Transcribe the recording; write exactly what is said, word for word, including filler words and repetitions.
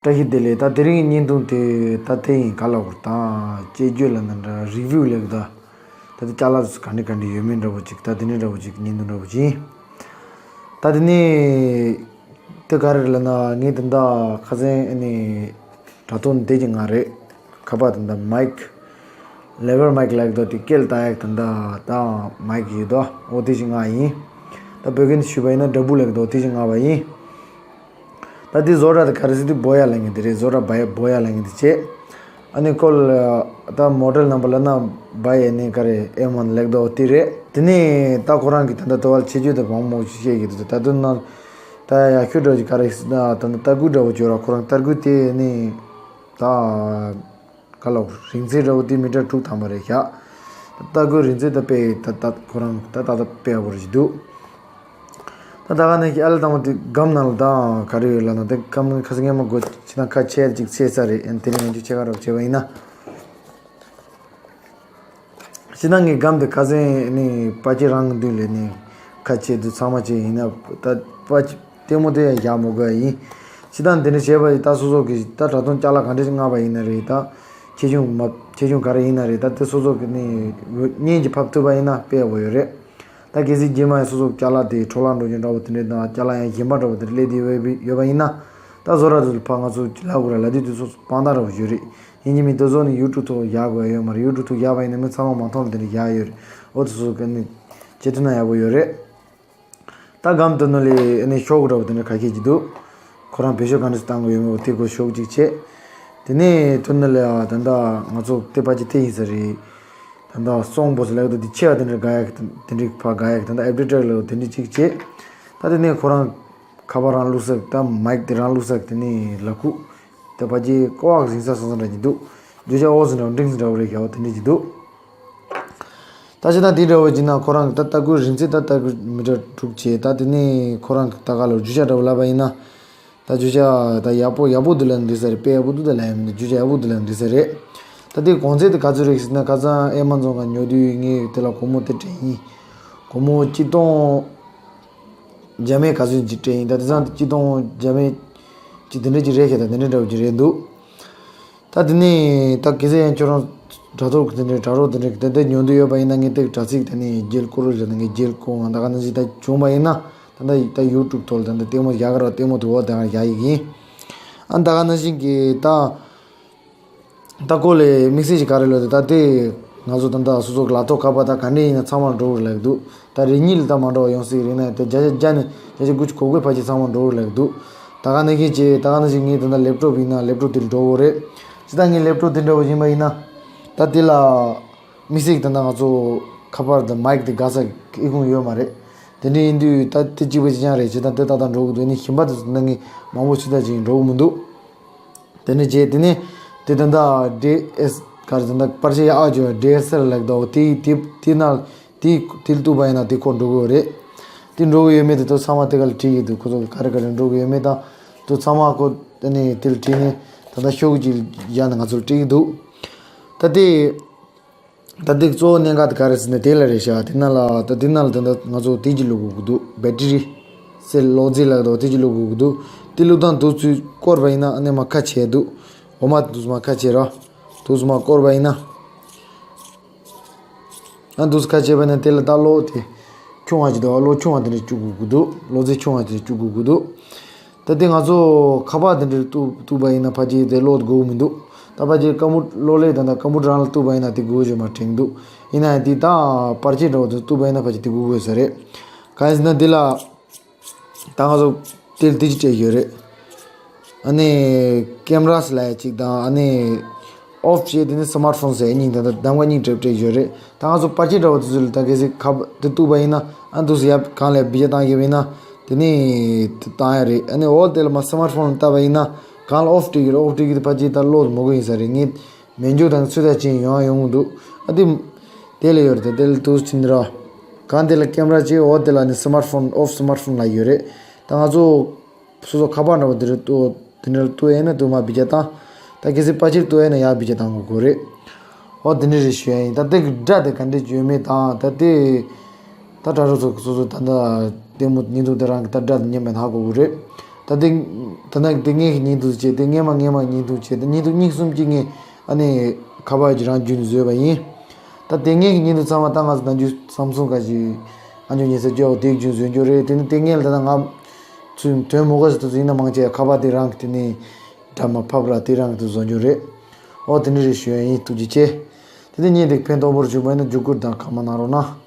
བཀྲ་ཤིས་བདེ་ལེགས། ད་དེ་རིང་བརྙན་ཐུང་དེ་ད་དེ་ཡིན་ག་ལ་བར་དང་དཔྱད་བརྗོད་ལ་ན་འདྲ་རི་བིའུ་ལེགས་ད། ད་དེ་ཅ་ལག་ག་འདྲ་ག་འདྲ་ཡོད་མེད་འདྲ་བོ་ཅིག་ད་དེ་འདྲ་འདྲ་བོ་ཅིག་བརྙན་ཐུང་འདྲ་བོ་ཅིག་ཡིན། ད་དེ་ནས་དེ་ག་རེ་ལ་ན་ངས་དེ་འདྲ་ཁ་སང་ཨ་ནི་དྲ་ཐོག་ནས་དེ་གྱི་ང་རེད། ཁ་པར་དེ་འདྲ་མའིག་ལེ་ཝར་མའིག་ལེགས་ད་དེ་སྐད་ལ་བཏང་ཡག་དེ་འདྲ་ད་མའིག་ཡོད་དོ། འོ་དེ་གྱི་ང་ཡིན། ད་བོད་སྐད་ནས་ཞུས་པ་ཡིན་ན་དྲ་འབུ་ལེགས་ད་འོ་དེ་གྱི་ང་བ་ཡིན། ད་འདི་བཟོ་གྲྭ་དེ་ག་རེ་ཟེར་དུས་བོ་ཡ་ལབ་མཁན་དེ་རེད། བཟོ་གྲྭ་བ་ཡ་བོ་ཡ་ལབ་མཁན་དེ་བྱས། ཨ་ནི་ཁོ་ལ་ད་མོ་ཌེལ་ནམ་བར་ལབ་ན་བ་ཡ་ནི་ག་རེ་ཨེམ་ཝན་ལེགས་ད་འོ་དེ་རེད། དེ་ནས་ད་ཁོ་རང་གི་ད་ལྟ་དེ་བ་ལ་ཆེ་བརྗོད་དེ་བང་མོ་ཞིག་བཤད་ཀྱི་འདུག་ད་དུང་ན་ད་ཡ་ཁྱོད་འདྲ་བོ་ཅིག་ག་རེ་ཟེར་ན་ད་ལྟ་ཏར་ཀུ་འདྲ་བོ་བརྗོད་ར། ཁོ་རང་ཏར་ཀུ་དེ་ནི་ད། ག་ལ་རིང་ཚད་འདྲ་བོ་དེ་མི་ཊར་དྲུག་ཐམ་པ་རེད་ཤག་ད་ལྟ་ཁོའི་རིང་ཚད་ད་དཔེ་ད་ད་ཁོ་རང་ད་ད་ད་དཔེ་ཡག་པོ་རེད་འདུག་ད་ད་ག་ནས་ཨ་ལ་དང་པོ་དེ་སྒམ་ནང་ལ་ད་ག་རེ་ཡོད་ལབ་ན་དེ་སྒམ་ཁ་སང་ངས་མ་གོ་ཅི་ན་ཁ་ཕྱེ་ཅིག་ཕྱེ་ས་རེད། ཨ་ནི་དེ་ནས་ང་ཚོས་ཕྱེད་ཀ་འདྲ་བོ་བྱས་པ་ཡིན་ན། ཕྱི་ནང་གི་སྒམ་དེ་ཁ་སང་ནི་པ་ཅི་རང་གི་མདུན་ལས་ནི་ཁ་ཕྱེ་དུས་ཚང་མ་བྱས་ཡིན་ན་ད་པ་ཅི་ལྟད་མོ་དེ་ཡང་བཞག་མི་དགོས་ཡིན། ཕྱི་ནང་དེ་འདྲ་བྱས་པ་ཡིན་ད་སོ་སོ་གི་ད་དྲ་ཐོག་ཅ་ལག་ག་འདྲ་ཞིག་མངགས་པ་ཡིན་ན་རེད། ད་ཆེ་ཆུང་མ་ཆེ་ཆུང་ག་རེ་ཡིན་ན་རེད། ད་དེ་སོ་སོ་གི་ནི་བརྙན་གྱི་ཕབ་ཐུབ་པ་ཡིན་ན་དཔེ་ཡག་པོ་ཡོད་རེད། ད་གལ་སྲིད་རྗེས་མ་ཡང་སོ་སོ་ཅ་ལག་དེ་འཕྲོ་བརླག་འགྲོ་རྒྱུ་འདྲ་བོ་དེ་འདྲ་དང་ཅ་ལག་ཡང་གཞན་པ་འདྲ་བོ་དེ་འདྲ་སླེབས་དེ་ཡོད་པ་ཡིན་ན་ད་བཟོ་གྲྭ་དེ་ལ་ཕར་ང་ཚོ་ལབ་དགོས་ར་ལབ་དུས་དེ་སོ་སོ་དཔང་རྟགས་འདྲ་བོ་ཡོད་རེད། ཡིན་གཅིག་མིན་དེ་ཚོ་ནི་ཡུ་ཊུབ་ཐོག་ཡག་དགོས་ཡ་ཡོད་མ་རེད། ཡུ་ཊུབ་ཐོག་ཡག་པ་ཡིན་ན་མི་ཚང་མ་མ་མཐོང་ལ་དེ་འདྲ་ཡག་ཡོད་རེད། འོ་དེ་སོ་སོ་ག་ནི་བྱེད་ཐུབ་ན་ཡག་པོ་ཡོད་རེད། ད་སྒམ་དེ་ནང་ལ་ཨ་ནི་ཤོག་གུ་འདྲ་བོ་དེ་འདྲ་ག་གས་ཀྱི་འདུག་ཁོ་རང་བེད་སྤྱོད་ག་འདྲ་བཏང་དགོས་ཡོད་མེད་དེ་སྐོར་ཤོག་གཅིག་བྱས། དེ་ནས་དེ་ནང་ལ་ད་ལྟ་ང་ཚོ་དེ་པ་ཅི་དེ་ཡིན་ས་རེད། ད་ལྟ་སོང་བོ་ས་ལེགས་དེ་ཆེ་བ་དེ་འདྲ་དགའ་ཡག་དེ་འདྲ་ཕ་དགའ་ཡག་ད་ལྟ་ཨེབ་ཌེ་ཊར་ལ་དེ་འདྲ་གཅིག་བྱས། ད་དེ་ནས་ཁོ་རང་ཁ་པར་རང་བླུགས་ས་ད་མའིག་དེ་རང་བླུགས་ས་དེ་ནས་ལ་ཁུག་དེ་པ་ཅི་ཀོ་བག་ཟིང་ས་སང་ས་འདྲ་གྱི་འདུག་བརྗོད་བྱ་འོ་ཟིན་འདྲ་བོ་འབྲིང་ཟིན་འདྲ་བོ་རེད་ཤག་འོ་དེ་འདྲ་གྱི་འདུག་ད་ཅི་ད་དེ་འདྲ་བོ་ཅིག་ན་ཁོ་རང་གི་ད་ལྟ་སྐུའི་རིང་ཚད་ད་ལྟ་སྐུའི་མི་ཊར་དྲུག་བྱས། ད་དེ་ནས་ཁོ་རང་གི་ད་ག་ལ་རྒྱུ་ཆ་འདྲ་བོ་ལབ་པ་ཡིན་ན། ད་རྒྱུ་ཆ་ད་ཡག་པོ་ཡག་པོ་འདུག་ལབ་ན་འགྲིག་ས་རེད། དཔེ་ཡག་པོ་འདུག་ད་ལབ་ཡ་མི་འདུག་རྒྱུ་ཆ་ཡག་པོ་འདུག་ལབ་ན་འགྲིག་ས་རེད། ད་དེ་གོང་ཚད་དེ་ག་ཚོད་རེད་ཟེར་ན་ཁ་སང་ཨེ་མ་ཛོན་ག་ཉོ་དུས་ངས་དེ་ལ་སྒོར་མོ་དེ་སྤྲད་ཡིན། སྒོར་མོ་གཅིག་སྟོང་བརྒྱ་མེད་ག་ཚོད་ཅིག་སྤྲད་ཡིན། ད་དེ་སང་དེ་གཅིག་སྟོང་བརྒྱ་མེད་ཅིག་དེ་འདྲ་ཅིག་རེད་ཤག་ད་དེ་འདྲ་འདྲ་བོ་ཅིག་རེད་འདུག་ད་དེ་ནས་ད་གལ་སྲིད་ཡང་ཁྱོད་རང་དྲ་ཐོག་གི་དེ་འདྲའི་དྲ་རོགས་དེ་འདྲའི་དེ་འདྲ་ཉོ་འདོད་ཡོད་པ་ཡིན་ན་ངས་དེ་གི་དྲ་ཚིགས་དེ་ནས་རྒྱལ་བསྐོར་རོགས་བྱས་ན་ངས་རྒྱལ་བསྐོར་འང་ད་ག་ནང་བཞིན་ད་བྱུང་བ་ཡིན་ན་ད་ལྟ་ད་ཡུ་ཊུབ་ཐོག་ལ་ད་ལྟ་ལྟད་མོ་རྒྱག་གི་ར་ལྟད་མོ་དེ་འོག་དེ་ག་རྒྱག་ཡི་ཡིན། ཨ་ད་ག་ནང་བཞིན་གི་ད་ད་ཁོ་ལས་དམིགས་བསལ་ཞིག་ག་རེ་ལབ་དེ་ད་དེ་ང་ཚོ་ད་ལྟ་སོ་སོ་གི་ལག་ཐོག་ཁ་པར་ད་ག་འདྲས་ཡིན་ན་ཚང་མར་འགྲོ་གི་ལབ་འདུག་ད་རེ་གཉིས་ལ་ད་མ་འགྲོ་བ་ཡོང་སྲིད་རེད་ན་དེ་བརྒྱ་ཆ་བརྒྱ་ནས་བརྒྱ་ཆ་དགུ་བཅུ་གོ་དགུའི་ཕལ་ཆེར་ཚང་མ་འགྲོ་གི་ལབ་འདུག་ད་ག་ནང་བཞིན་བྱས་ད་ག་ནང་བཞིན་ངས་ད་ལྟ་ལེབ་ཊོབ་ཡིན་ན་ལེབ་ཊོབ་དེ་ལ་འགྲོ་གི་རེད། ཇི་ལྟར་ངའི་ལེབ་ཊོབ་དེ་འདྲ་བོ་ཡིན་པ་ཡིན་ན། ད་དེ་ལ་དམིགས་བསལ་གྱི་ད་ལྟ་ང་ཚོ་ཁ་པར་དང་མའིག་དེ་དགའ་ས་ཨི་ཁུང་ཡོད་མ་རེད། དེ་འདྲ་ཡིན་དུས་ད་དེ་གཅིག་པ་གཅིག་རྐྱང་རེད། ཇི་ལྟར་དེ་ཏག་ཏག་འགྲོ་གི་འདུག་ནི་ཞིམ་པ་དེ་ཚོ་ད་ངས་མང་པོ་ཞིག་ད་ཅིག་འགྲོ་གི་མི་འདུག་དེ་འདྲ་བྱས་དེ་ནས་དེ་ད་ལྟ་ཌི་ཨེས་ག་རེ་ད་ལྟ་པར་ཆས་ཡག་ཨ་ཅོ་ཌི་ཨེས་ཨེལ་ལབ་འདུག་དེ་དེ་དེ་ན་དེ་དེ་ལ་གཏུགས་པ་ཡིན་ན་དེ་ཁོ་འགྲོ་གི་ཡོད་རེད། དེ་འགྲོ་གི་ཡོད་མེད་དེ་ད་ཚང་མ་དེ་ག་ལ་བྲིས་ཡོད་འདུག་ཁོ་ཚོ་ག་རེ་ག་རེ་འགྲོ་གི་ཡོད་མེད་ད་དེ་ཚང་མ་ཁོ་དེ་ནས་དེ་ལ་བྲིས་ནས་ད་ལྟ་ཤོག་གུ་ཅིག་བཞག་ནས་ང་ཚོར་སྤྲད་ཀྱི་འདུག་ད་དེ་ད་དེ་གཙོ་བོ་གནད་འགག་དེ་ག་རེ་ཟེར་ན་དེ་ལ་རེད་ཤག་དེ་ན་ལ་ད་དེ་ན་ལ་ད་ལྟ་ང་ཚོ་དེ་ཅིག་བླུག་དགོས་ཀྱི་འདུག་བེ་ཊི་རི་སེལ་གློག་རྫས་ལ་ད་དེ་ཅིག་བླུག་དགོས་ཀྱི་འདུག་དེ་བླུག་སྟངས་དུས་ཚོད་བསྐོར་བ་ཡིན་ན་ཨ་ནེ་མ་ཁ་ཕྱེ་འདུག་འོ་མ་དུས་མ་ཁ་ཕྱེ་ར་དུས་མ་བསྐོར་བ་ཡིན་ན། ཨ་འདུག་སེ་ཁ་ཕྱེ་བ་ནས་དེ་ལ་ད་གློག་དེ་ཆུང་བ་ཅིག་འདུག་གློག་ཆུང་བ་དེ་འདྲ་བཅུག་དགོས་ཀྱི་འདུག་གློག་རྫས་ཆུང་བ་དེ་འདྲ་བཅུག་དགོས་ཀྱི་འདུག་ད་དེ་ང་ཚོ་ཁ་པར་དེ་འདྲ་གཏུག་གཏུག་པ་ཡིན་ན་ཕལ་ཆེར་དེ་གློག་དགོས་མི་འདུག་ད་ཕལ་ཆེར་ཀམ་པུ་གློག་ཀླད་དང་ད་ཀམ་པུ་ཊར་རང་ལ་གཏུག་པ་ཡིན་ན་དེ་དགོས་བྱུང་མ་དྲན་འདུག་ཡིན་ན་ཡང་དེ་ད་པར་ཆས་འདྲ་བོ་དེ་གཏུག་པ་ཡིན་ན་ཕལ་ཆེར་དེ་དགོས་དགོས་ས་རེད། གང་ཡིན་ཟེར་ན་དེ་ལ། ད་ང་ཚོ་དེ་ལ་དེ་ཅིག་སྤྲད་ཡོད་རེད། ཨ་ནི་ཀེམ་ར་ཟེར་ལབ་ཡ་གཅིག་དང་ཨ་ནི་ཨོཕ་བྱས་དེ་ནི་སི་མཱར་ཕོན་ཟེར་ཡ་གཉིས་དང་གདམ་ག་གཉིས་སྤྲད་སྤྲད་ཡོད་རེད། ད་ང་ཚོ་པར་ཆས་འདྲ་བོ་དེ་ཚོ་ལ་ད་གལ་སྲིད་ཁ་པར་དེ་གཏུག་པ་ཡིན་ན་ཨ་འདུག་སེ་ཡ་གང་ལ་ཡ་བི་ཇ་བཏང་གི་ཡིན་ན་དེ་ནི་དེ་བཏང་ཡ་རེད། ཨ་ནི་འོ་དེ་ལ་མ་སི་མཱར་ཕོན་ལ་བལྟས་པ་ཡིན་ན་གང་ལ་ཨོཕ་སྤྲད་ཀྱི་རེད། ཨོཕ་སྤྲད་ཀྱི་དེ་ཕལ་ཆེར་ད་གློག་མོ་གོ་ཡིན་ས་རེད། ངས་མེ་མཇུག་དང་ཚོད་ལྟ་བྱས་ཡོང་ཡོང་གི་འདུག་ཨ་དེ་དེ་ལ་ཡོད་རེད། དེ་ལ་དུས་ཕྱིན་ར་གང་དེ་ལ་ཀེམ་ར་བྱས་འོ་དེ་ལ་ནི་སི་མཱར་ཕོན་ཨོཕ་སི་མཱར་ཕོན་ལ་ཡོད་རེད། ད་ང་ཚོ་སོ་སོ་ཁ་པར་འདྲ་བོ་དེ་འདྲ་གཏུག་དེ་འདྲ་གཏུག་ཡས་ན་དུ་མ་བི་ཇ་བཏང་། ད་གལ་སྲིད་པར་ཆས་གཏུག་ཡས་ན་ཡར་བི་ཇ་བཏང་དགོས་ཀྱི་རེད། ཨོ་དེ་འདྲ་རེད་ཞུ་ཡ་ཡིན། ད་དེ་གི་སྒྲ་དེ་ག་འདྲས་ཡོད་མེད་དང་ད་དེ་ད་དྲ་གྲོགས་ཚོ་སོ་སོ་ད་ད་ལྟད་མོ་བརྙན་ཐུང་དེ་རང་གི་ད་སྒྲ་དེ་ཉན་པ་ཧ་གོ་གི་རེད། ད་དེ་ད་ནི་དེ་སྔོན་གྱི་བརྙན་ཐུང་བྱས། དེ་སྔོན་མ་སྔོན་མ་བརྙན་ཐུང་བྱས། དེ་བརྙན་ཐུང་གཉིས་གསུམ་གྱི་སྔོན་ཨ་ནི་ཁ་པར་གྱི་རང་རྒྱུན་བཟོས་པ་ཡིན། ད་དེ་སྔོན་གྱི་བརྙན་ཐུང་ཚང་མ་ད་ང་ཚོ་ནམ་རྒྱུན་སམ་སུང་ག་ཅིག་ཨ་འཇོག་ཉེ་ས་བརྗོད་པ་དེ་རྒྱུན་བཟོས་རྒྱུ་རེད། དེ་ནི་དེ་སྔོན་ལ་ད་ང་ཚོས་དོན་མོ་ག་ཟེར་དུས་ཡིན་ན་མང་ཆེ་ཁ་པར་དེ་རང་གི་དེ་ནི་འདྲ་མ་ཕབ་ར་དེ་རང་གི་དུ་བཟོ་རྒྱུ་རེད། ཨོ་དེ་འདྲ་རེད་ཞུ་ཡ་ཡིན། ཐུགས་རྗེ་ཆེ། དེ་ནི་བརྙན་དེ་ཕན་ཐོགས་པོར་བྱུང་བ་ཡིན་ན་བརྒྱུད་སྐུར་དང་ཁ་མ་གནང་རོགས་གནང་།